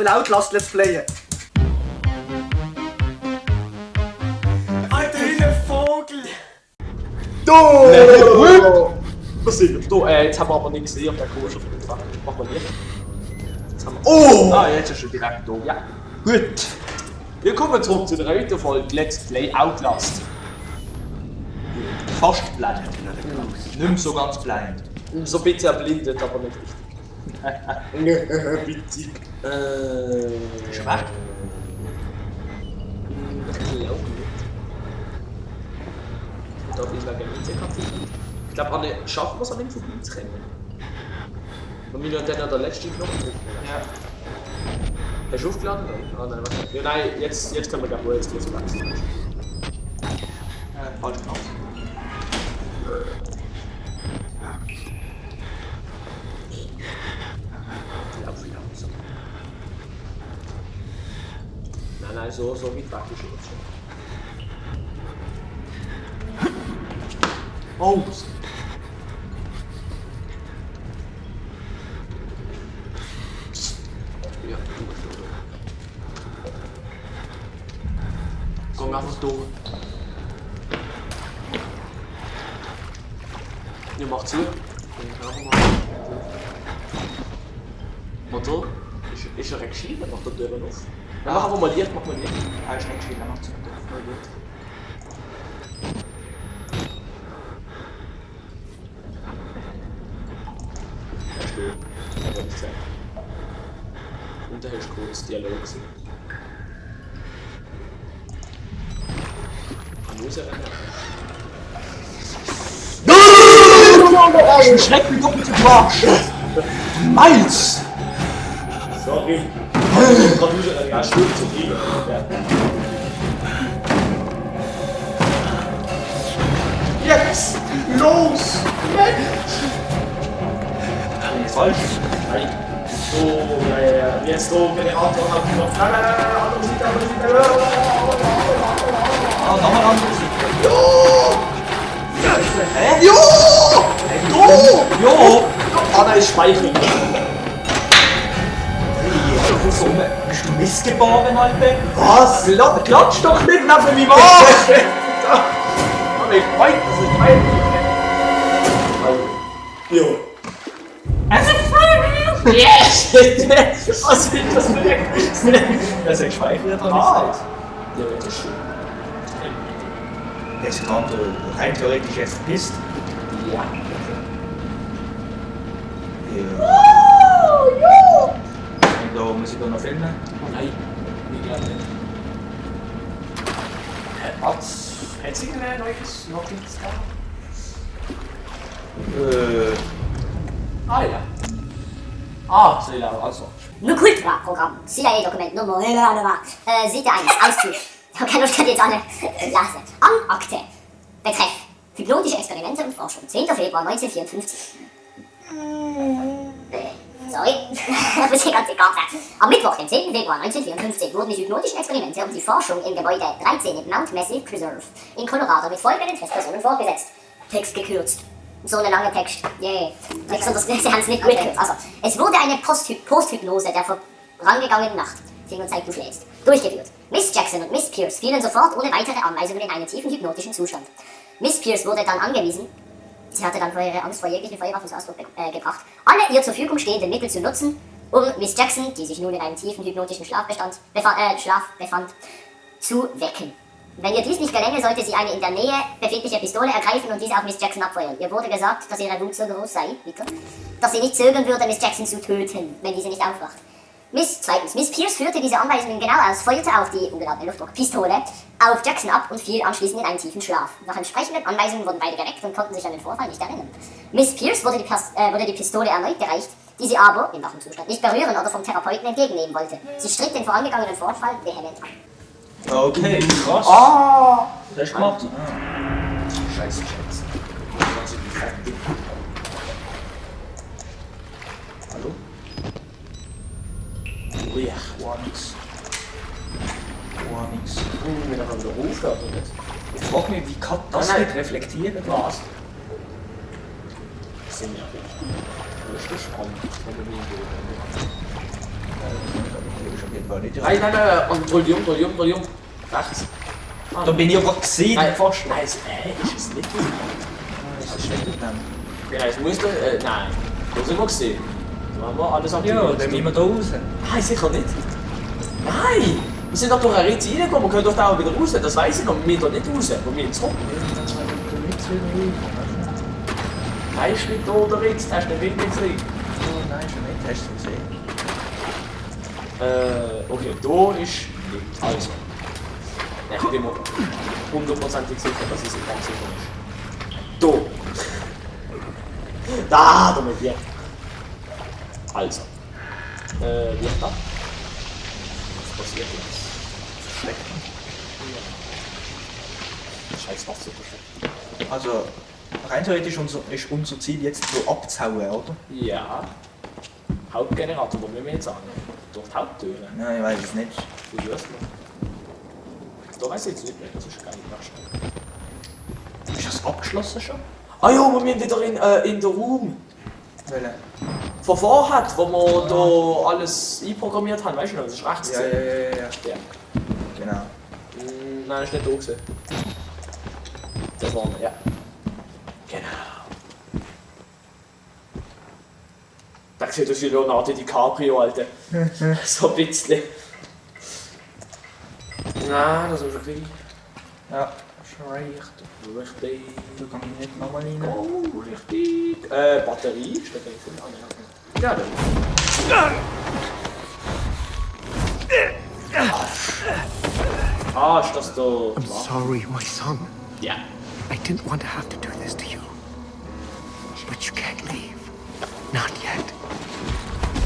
will Outlast Let's Playen. Alter, wie ein Vogel! Was sind wir? Jetzt haben wir aber nicht gesehen, ob der Kurs auf jeden Fall. Machen wir nicht. Jetzt haben wir... Oh! Ah, jetzt ist er direkt da. Ja. Gut. Wir kommen zurück zu der heutigen Folge Let's Play Outlast. Fast blind. Nicht mehr so ganz blind. So ein bisschen erblindet, aber nicht richtig. Witzig. Ist er weg? Ich glaube nicht. Da bin ich wegen Insekten. Ich glaube, Anne, schaffen wir es an ihm vorbeizukommen? Wir müssen ja dann an der letzten Knopf drücken. Ja. Hast du aufgeladen? Ah nein, warte. Ja, nein, jetzt können wir gar nicht, jetzt geht's wechseln. Falsch Knopf. Nein, so weit weg ist jetzt schon. Oh! Ja, du bist durch. Komm einfach durch. Ja, mach zu. Motor? Ist er geschrieben? Macht der Tür auf? Ja, machen wir mal Licht, mach mal Licht. Er ist nicht geschrieben, er macht zu. Und da hast du kurz Dialog gesehen. Muss er rennen? Schreck mich doch mit dem Arsch! Miles! Sorry. Ich kann nicht eine ganze Stunde zu kriegen. Jetzt! Los! Falsch? Nein. Oh, ja. Jetzt so, Generator hat die noch. Nein, andere Seite. Ah, nochmal andere Seite. Hä? Jo! Anna ist Speichel. Bist du missgeboren, Alter? Was? Klatsch doch nicht neben meinem Arsch! Ich weiß, das ist mein. Jo. Yes! Was ist das für ein... Das ist gespeichert, habe ich Ah! gesagt. Ja, das ist schön. Jetzt kommt du rein theoretisch jetzt verpisst. Ja. Und da muss ich da noch filmen. Nein, ich glaube nicht. Hat sie ein neues Notiz da? Ah ja. Ah, so ja, also. Nukultra-Programm. CIA-Dokument Nummer Seite 1, Auszug. Okay, das könnt ihr jetzt alle lassen. An Akte. Betreff. Hypnotische Experimente und Forschung. 10. Februar 1954. Sorry, muss ich ganz egal sein. Am Mittwoch, dem 10. Februar 1954, wurden die hypnotischen Experimente und die Forschung im Gebäude 13 in Mount Massive Preserve in Colorado mit folgenden Testpersonen fortgesetzt. Text gekürzt. So eine lange Text. Yeah. Sie haben es nicht gut gekürzt. Also, es wurde eine Posthypnose der vorangegangenen Nacht, Fingerzeit du schläfst, durchgeführt. Miss Jackson und Miss Pierce fielen sofort ohne weitere Anweisungen in einen tiefen hypnotischen Zustand. Miss Pierce wurde dann angewiesen, sie hatte dann vor ihre Angst vor jeglichen Feuerwaffen zum Ausdruck gebracht, alle ihr zur Verfügung stehenden Mittel zu nutzen, um Miss Jackson, die sich nun in einem tiefen hypnotischen Schlaf befand, zu wecken. Wenn ihr dies nicht gelänge, sollte sie eine in der Nähe befindliche Pistole ergreifen und diese auf Miss Jackson abfeuern. Ihr wurde gesagt, dass ihre Wut so groß sei, dass sie nicht zögern würde, Miss Jackson zu töten, wenn diese nicht aufwacht. Miss Pierce führte diese Anweisungen genau aus, feuerte auf die ungeladene Luftdruckpistole auf Jackson ab und fiel anschließend in einen tiefen Schlaf. Nach entsprechenden Anweisungen wurden beide geweckt und konnten sich an den Vorfall nicht erinnern. Miss Pierce wurde die Pistole erneut gereicht, die sie aber, im wachen Zustand, nicht berühren oder vom Therapeuten entgegennehmen wollte. Sie stritt den vorangegangenen Vorfall vehement an. Okay, krass. Ah! Das ist gemacht. Scheiße, Scheiße. Hallo? Oh ja. War nix. Wenn er wieder aufhört oder nicht? Ich frage mich, wie kann das Nein. nicht reflektieren? Was? Das sind ja. Das ist spannend. Das kann man nicht gar nicht. Nein, und dreh dich um. Rechts. Da bin ich aber gesehen, Nein, fast. Nein, ist es nicht. Das ist schlecht dann. Ja, es muss nein. Das haben wir gesehen. Da haben wir alles aktiviert. Ja, dann müssen wir da raus. Nein, sicher nicht. Nein! Wir sind doch durch eine Ritze reingekommen, wir können doch da auch wieder raus. Das weiss ich noch, wir müssen doch nicht raus. Wir müssen zurück. Nein, Schritt da oder Ritz, das hast du den Wind nicht gesehen. Oh nein, schon nicht, hast du gesehen. Okay, da ist nicht. Also. Ich bin mir hundertprozentig sicher, dass es ein ganz sicher ist. Da! Damit wir. Also. Wie ist das? Was passiert jetzt? Schlecht. Scheiß Wasser versteckt. Also, rein theoretisch ist unser Ziel jetzt so abzuhauen, oder? Ja. Hauptgenerator, wo müssen wir jetzt an? Durch die Haupttüre? Nein, ich weiß es nicht. Wie löst man? Da weiß ich jetzt nicht mehr, das ist gar nicht mehr. Ist das abgeschlossen schon? Ah ja, wir müssen wieder in den Raum. Welche? Von vorher, wo wir da alles einprogrammiert haben, weißt du noch, das ist rechts Ja. Ja. Genau. Nein, das ist nicht da gewesen. Das war ja. Genau. Da sieht aus wie Leonardo DiCaprio, Alter. So ein bisschen. Nein, das ist wirklich. Ja, schon recht. Richtig. Da kann ich nicht nochmal rein. Oh, richtig. Batterie ist da drin. Ja, dann. Ah, ist das da. I'm sorry, my son. Ja. I didn't want to have to do this to you. But you can't leave. Not yet.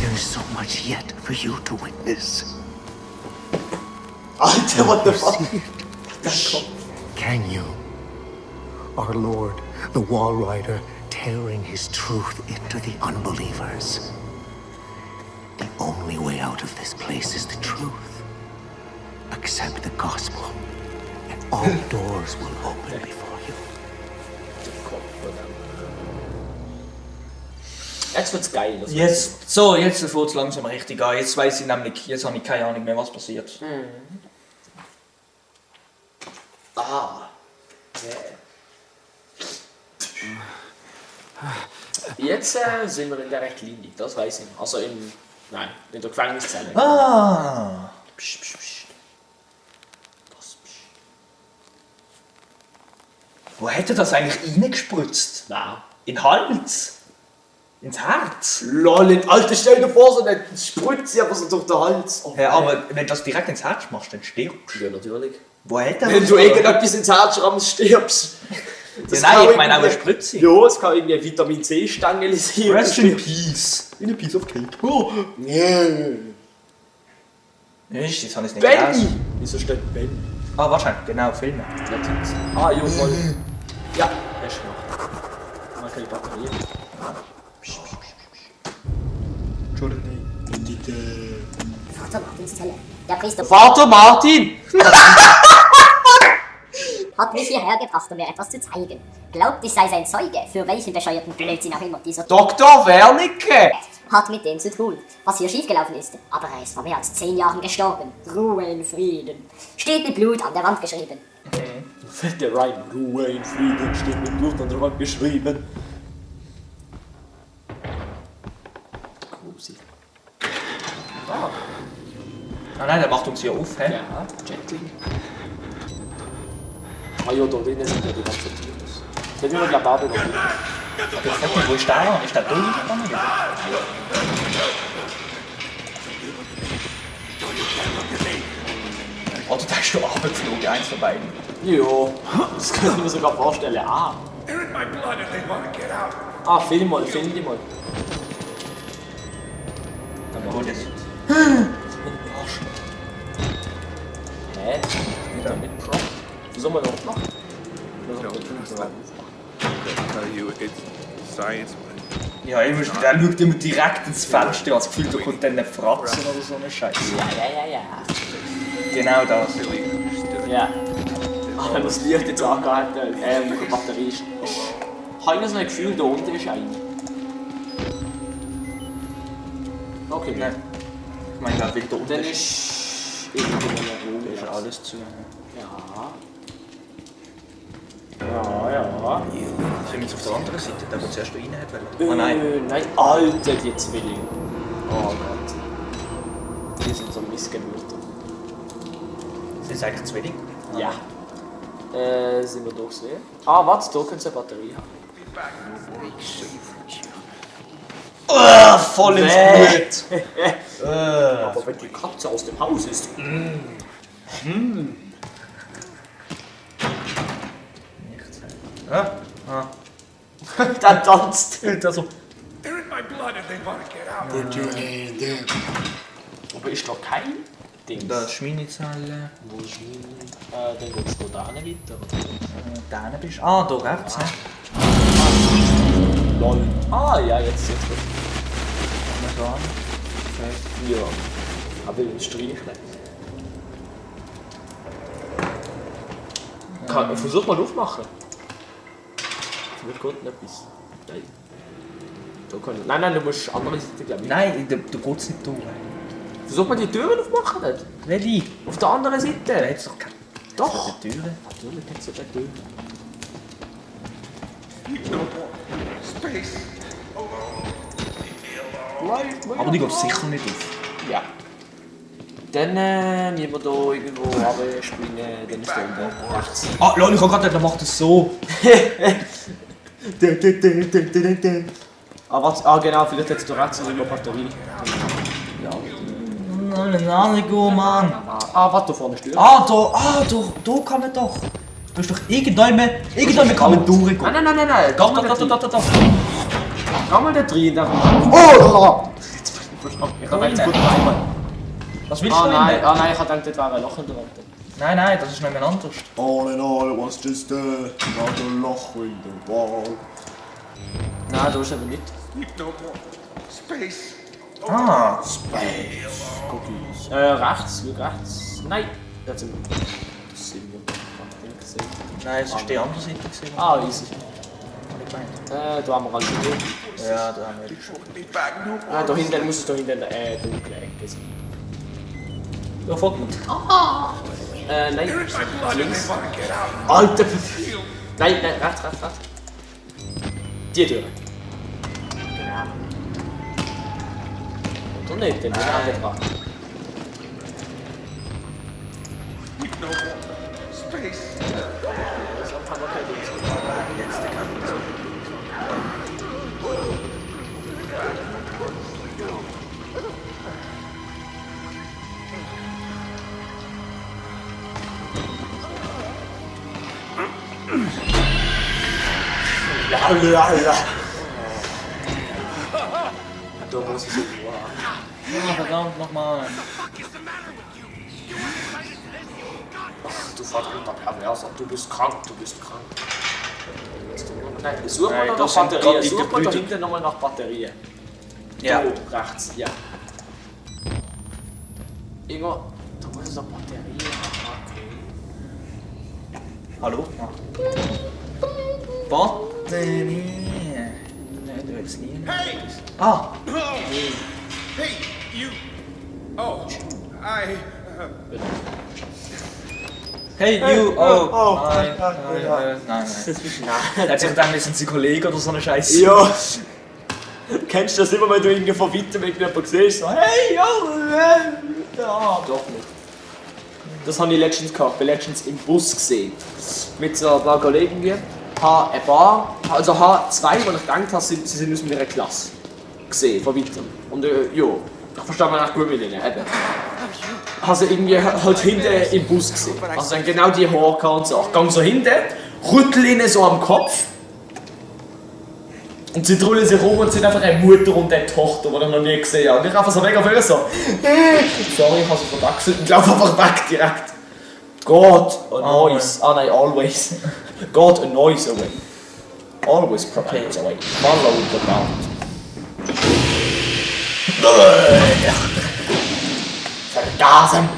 There is so much yet for you to witness. Alter, what the fuck? Can you? Our Lord, the Wall Rider, tearing his truth into the unbelievers. The only way out of this place is the truth. Accept the gospel, and all doors will open before you. Jetzt wird's geil. Das Jetzt fängt es langsam richtig an. Jetzt weiß ich nämlich, jetzt habe ich keine Ahnung mehr, was passiert. Ah. Yeah. Jetzt sind wir in der Rechtlinie, das weiß ich. Also in. Nein, in der Gefängniszelle. Ah! Psch, psch, psch. Das psch. Wo hätte das eigentlich reingespritzt? Nein. In den Hals? Ins Herz? Lol, Alter, stell dir vor, so eine Spritze aber so durch den Hals. Oh, Ja, aber wenn du das direkt ins Herz machst, dann stirbst du. ja, natürlich. Wo hätte Wenn du irgendetwas ins Herz schrammst, stirbst. Ja, nein, ich meine auch eine Spritze. Ja, es kann irgendwie Vitamin C stabilisieren. Rest in peace. In a piece of cake. Oh. Yeah. Ist das habe ich nicht Benny! gelesen. Wieso steht Benny? Ah, wahrscheinlich, genau, Filme. Ah, jo, voll. Ja, er ist noch. Man kann die Batterie. Entschuldigung. Vater Martins Zelle. Der Priester Vater Martin! hat mich hierher gebracht, um mir etwas zu zeigen. Glaubt, ich sei sein Zeuge, für welchen bescheuerten Blödsinn auch immer dieser Dr. Wernicke! hat mit dem zu tun, was hier schiefgelaufen ist. Aber er ist vor mehr als 10 Jahren gestorben. Ruhe in Frieden. Steht mit Blut an der Wand geschrieben. Fette Rhyme. Ruhe in Frieden steht mit Blut an der Wand geschrieben. Grusi. Ah nein, der macht uns hier auf, hä? Ja, Jetling. Ah ja, da drinnen sind ja die ganzen Tiere. Das hätten wir glaube ich auch noch. Ich frag mich, wo ist der? Ist der da hingegangen? Oder der ist schon runtergeflogen, eins von beiden. Ja, das könnte ich mir sogar vorstellen. Ah. Ah, film die mal. Dann holt es. Hä? Wieder mit Prop. Wie soll man das machen? Tell you it's science, but Ja, der schaut immer direkt ins Fenster, ich habe das Gefühl, da kommt dann eine Fratze oder so eine Scheiße. Ja. Genau das. really understood. Ja. Ah, wenn man das Licht jetzt angehört hat, die Batterie ist. Habe ich so ein Gefühl, da unten ist eine. Okay, Nein. Ich meine, wer will da Und dann unten? ist irgendwo eine Ruhe. Ist alles zu. Ja. Ja. Sind wir jetzt auf der anderen Seite, da wo zuerst rein hat? Oh nein. Nein, Alter, die Zwillinge. Oh Gott. Die sind so Missgebürter. Sind es eigentlich Zwillinge? Ja. Sind wir durchgesehen? Ah, warte, da können sie eine Batterie haben. Voll ins Blut! Aber wenn die Katze aus dem Haus ist. Ja? Dann tanzt. Also, They're in my blood and they want to get out. Aber ist doch kein Ding. da ist meine Zelle. Wo ist mein... dann geht es da hinten weiter. Da bist du. Ah, da rechts, ne? Lol. Ah, ja, jetzt gut. Mal an. Ja. Aber den Streich versuch mal aufmachen. Vielleicht geht nicht etwas. Nein. Da kann ich. Nein, du musst andere Seite, glaube ich. Nein, du geht's nicht durch. Versuch mal die Türen aufmachen dort. Welche? Auf der anderen Seite. Da hat's doch keine Doch. Türen. Natürlich hat es eine Tür. No more space. Aber die geht sicher nicht auf. Ja. Dann müssen wir hier irgendwo runterspringen, dann ist da unten rechts. Ah, Leute, ich habe gerade, der macht das so. Warte, genau, vielleicht hat es da rechts eine Batterie. Nein, go, Mann. Warte, da vorne ist die Tür. Da kann man doch. Du hast doch irgendwann kann man durchgehen. Nein. Doch. Geh mal da drin. Oh! Jetzt bin ich verstanden. Ich habe jetzt gut einmal. Was willst du denn? Nein, ich habe gedacht, dort wäre ein Loch in der Wand. Nein, das ist nicht mehr anders. All in all, it was just another loch in the wall. Nein, da ist aber nicht. No more space. Ah, Rechts, schau rechts. Nein, da sind wir. nein, es ist die andere Seite gesehen. Ah, easy. Hab ich gemeint. Da haben wir alles gesehen. Ja, da haben wir schon. Be back no more. Da hinten muss es da hinten dunkle Ecke sein. Ja, folgt mir. Nein, They're in my blood and they want to get out. Alter! Nein, rechts. Die Tür. Genau. Oder nicht, denn die haben dran. No more space. Da muss ich so Ja, verdammt nochmal. Du fucking pervers, du bist krank. Nein, such mal Nein, noch das nach sind gerade Batterien. die Such mal da Gebrüder. hinten nochmal nach Batterien. Ja. Da, rechts, ja. Ingo, da muss es noch Batterien haben. Hallo? Batterie. Nein, du willst nie. Hey! Ah, Hey, you. Oh, I. hey, you. Nein. Er hat sich gedacht, wir sind sie Kollegen oder so eine Scheiße. Ja. Kennst du das immer, wenn du irgendwie von weitem irgendjemanden siehst? So, hey, ja, doch nicht. Das habe ich letztens gehabt, bin letztens im Bus gesehen. Mit so ein paar Kollegen hier. Habe zwei, die ich gedacht habe, sie sind aus meiner Klasse. Gesehen, von weitem. Und ja, ich verstehe mich echt gut mit ihnen. Eben. Also irgendwie halt hinten im Bus gesehen. Also dann genau die Haare gehabt und so. Ich gehe so hinten, rüttel ihnen so am Kopf. Und sie drüllen sich rum und sind einfach eine Mutter und eine Tochter, die ich noch nie gesehen habe. Und ich einfach so mega viel so. Sorry, ich habe sie verwechselt und laufe einfach weg direkt. God annoys. Ah nein, always. God annoys away. Always propels away. Follow the bound. Vergasen!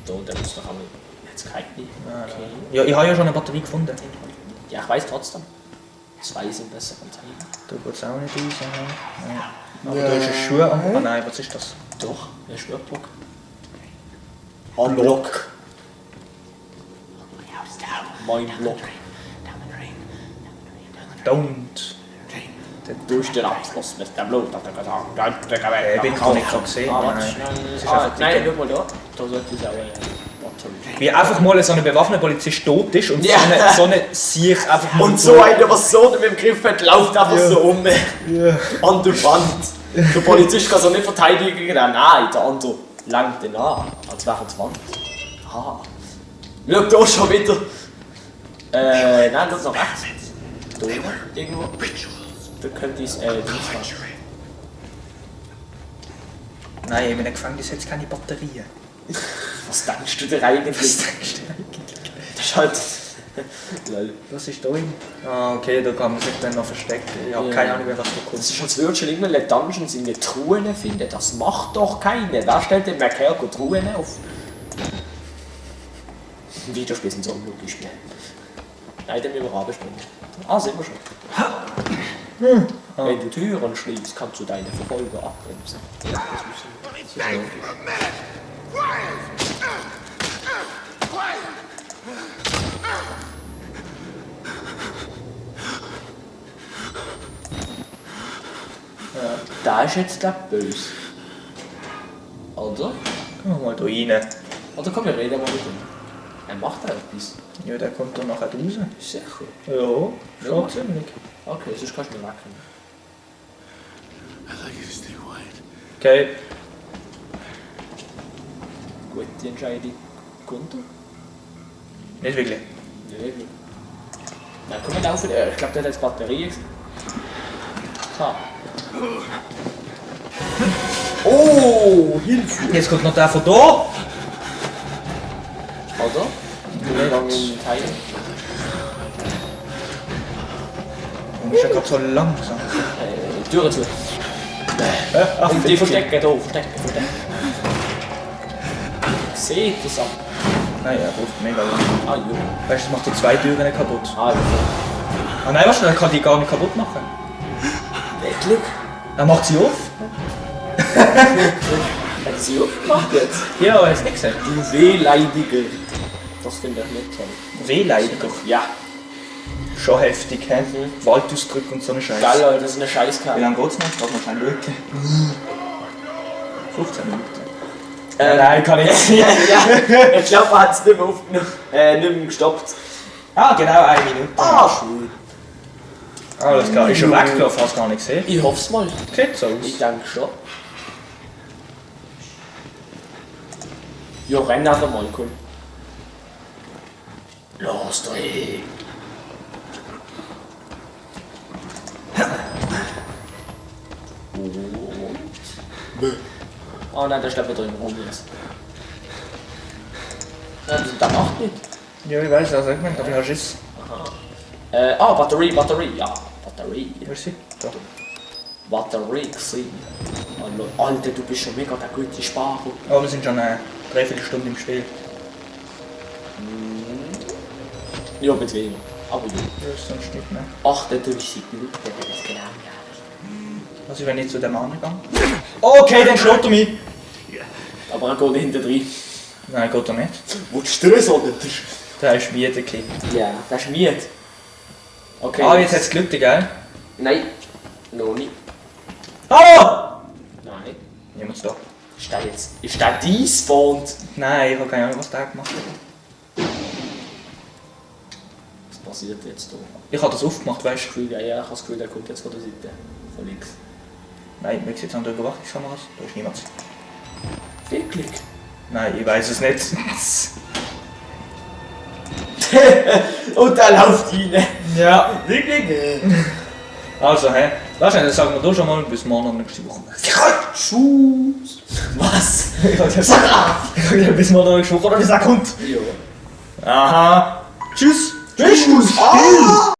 So, dann ist doch einmal. Jetzt keine. Okay. Ja, ich habe ja schon eine Batterie gefunden. Ja, ich weiß trotzdem. 2 sind besser als 1. Da geht es auch nicht raus. Ja. Aber da ist ein Schuh an. Oh nein, was ist das? Doch, ein Schwörblock. Unblock. Mein Block. Don't. Durch den Abschluss mit der Blut. Bin ich gar nicht gesehen. Nein. Das ist einfach Nein, schau mal da. Da sollte es auch wie einfach mal so ein bewaffneter Polizist tot ist und Ja. so eine sich einfach mal. und so einer, was so mit dem Griff hat, läuft einfach so um. An der Wand. Der Polizist kann so nicht verteidigen. Nein, der andere langt den an, als wäre es Wand. Ah. Schau da schon wieder. Nein, das ist noch rechts. Da oben, irgendwo. Da könnte ich Dings machen. Nein, in einem Gefängnis hat es keine Batterien. Was denkst du dir eigentlich? Das ist halt... Lol. Was ist da drin? Ah, okay, da kann man sich dann noch verstecken. Ich habe keine Ahnung, was da kommt. Das ist, als würdest du irgendwelche Dungeons in den Truhen finden. Das macht doch keiner. Wer stellt denn Kerl Truhen auf? Videospiele sind so unlogisch. Nein, dann müssen wir runterspringen. Ah, sehen wir schon. Wenn du Türen schließt, kannst du deine Verfolger abbremsen. Ja, das müssen wir. Da ist jetzt der böse. Oder? Gehen wir mal da rein. Oder komm, wir reden mal mit ihm. Er macht da etwas. Ja, der kommt dann nachher raus. Sicher. Ja, schon ziemlich. Okay, sonst kannst du mir wecken. I'd like you to stay quiet. Okay. Gute Entscheidung. Gunther? Nicht wirklich. Nicht wirklich. Na komm, wir laufen. Ich glaube, der hat jetzt Batterien. Ha. Oh, Hilfe! Jetzt kommt noch der von da. Oder? Du langen Teil. Warum ist er gerade so langsam? Türe zu. Ach, Und die verstecken, da, verstecken. Seht das ab. Nein, er ruft mega lang. Ah, ja. Weißt du, das macht die 2 Türen kaputt. Ah, ja. Ah nein, weißt du, er kann die gar nicht kaputt machen. Glück. Er macht sie auf. Hat sie aufgemacht jetzt? Ja, aber er ist nicht gesehen. Du Wehleidiger. Das finde ich nicht toll. Wehleidiger. Ja. Schon heftig, hä? Gewaltausdrücke und so eine Scheiße. Geil, Leute, das ist eine Wie Scheißkarte. lange geht's noch? Warte mal schnell schauen. 15 Minuten. Nein, kann ich nicht. Ja, ich glaube, er hat es nicht mehr aufgenommen. Nicht mehr gestoppt. Ah, genau 1 Minute. Ah, schön. Alles klar, ist schon weggelaufen, hast du gar nicht gesehen. Ich hoffe es mal. Sieht so Ich aus. denke schon. Ja, renn einfach mal, komm. Los, dreh! Und... Oh nein, der steht wieder drin rum jetzt. Ja, der macht nicht. Ja, ich weiß, also ich meine, aber ich habe Schiss. Batterie, ja, Batterie. Wo ist sie? Da. Batterie gesehen. Alter, du bist schon mega der gute Sparer. Aber wir sind schon eine Dreiviertelstunde im Spiel. Ja, ein bisschen weniger. Aber ja. Ja, ist sonst nicht mehr. 38 Minuten, das ist genau ja. Also wenn ich zu dem anderen gehe. Okay, dann schlägt er mich. Aber er geht hinten rein. Nein, geht er nicht. Willst du das oder? Der ist müde geklickt. Ja, das ist miet. Okay. Ah, jetzt hat es Glück, gell? Nein, noch nicht. Hallo! Nein. Niemand da. Ist der dein Fond? Nein, ich habe keine Ahnung, was der gemacht hat. Was passiert jetzt hier? Ich habe das aufgemacht, weißt du? Ja, ich habe das Gefühl, der kommt jetzt von der Seite. Von links. Nein, wir sitzen an der Überwachungskameras. Da ist niemand. Wirklich? Nein, ich weiß es nicht. Und er läuft rein. Ja. Wirklich? Also, hä? Weißt du, dann sagen wir da schon mal bis morgen nächste Woche. Schuss! Was? Ich habe ja bis morgen nächste Woche oder wie es kommt. Ja. Aha. Tschüss. Tschüss! Ah!